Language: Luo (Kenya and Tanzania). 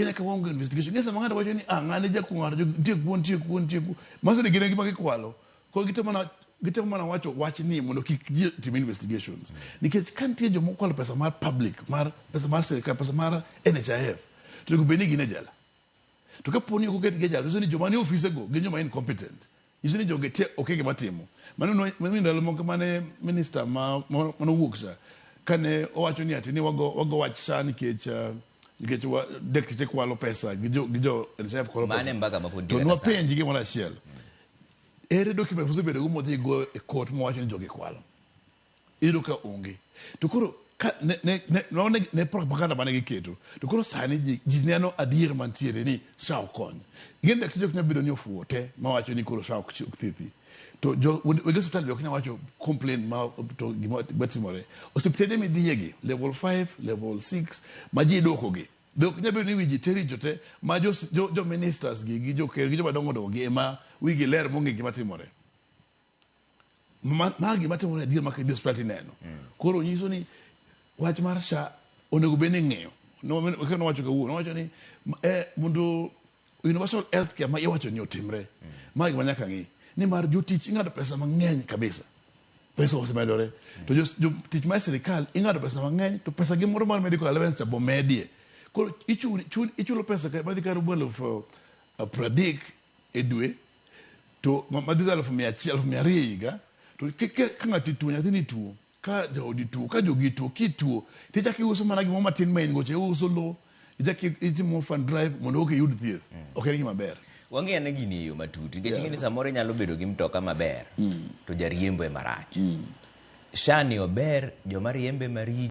Kenya ka waonge investigation. Ng'e sama ng'ato wacho ni ah ng'ani jakuo ng'ato nitie kuo nitie kuo nitie kuo. Manyiso ni gin e gima gikwalo. Koro gitemo mana gitemo mana wacho wach ni mondo kik ji tim investigations. Nikech ka nitie joma okwalo pesa mar public, mar pesa mar sirkal, pesa mar NHIF, to onego bed ni gin e jela. To kapo ni ok oketgi e jela, nyiso ni joma nie ofisego gin joma incompetent. Nyiso ni jogi te okia gima timo. Mano mano ndalo moko mane minister ma manowuok cha kane owacho ni ati ni wago wago wach SHA nikech nikech wa dakteche kwalo pesa gi jo gi jo NHIF kwalo pesa. Mano e mbaka ma pod To nitie kata sani. nwapenji gimoro achiel. Ere document mosebedo go modhi go e court mowacho ni jogi kwalo? Iyudo ka onge. To koro ka ne ne ne ne, ne propaganda mane giketo. To koro sani ji, ji neno adier mantiere ni SHA ok kony. Ing'e dakteche ok nyal bedo ni ofuwo te mawacho ni koro SHA ok ok thiedhi. To jo weg osiptal be ok nyal wacho complain ma to gima gima timore. Osiptende midhiye gi level 5, level 6 ma ji iduoko gi. Be ok nyal bedo ni wi ji te richo te ma jo, jo, jo ministers gi gi joker gi joma dongo dongo gi ema wigi ler mong'e gima timore. Ma, ma gima timore adier ma kidhi osiptal tineno. Koro nyiso ni wach mar SHA onego bed ni ing'iyo. No, nowacho kawuono, nowacho ni mondo universal health care ma iwacho ni otimre, ma gima nyaka ng'i. Nimar jotich ing'ado pesa mang'eny kabisa. Pesa osemedore. To jotich mar sirikal ing'ado pesa mang'eny to pesa gi moro mar medical allowance cha bomedie. Koro ichulo pesa madhi karibu 30,000 e dwe to madhi 100,000 200,000 e higa to ka ng'ati tuo nyathini tuo ka jaodi tuo ka jogi tuo kituo tichako iuso mana gimoro matin ma in go cha iuso lowo ichako itimo fund drive mondo ok iyud thieth ok en gima ber. Wang'i ane gini e yo matut nikech ing'e ni samoro inyalo bedo gi mtoka maber to jariembo ema rach. SHA ni ober joma riembe maricho.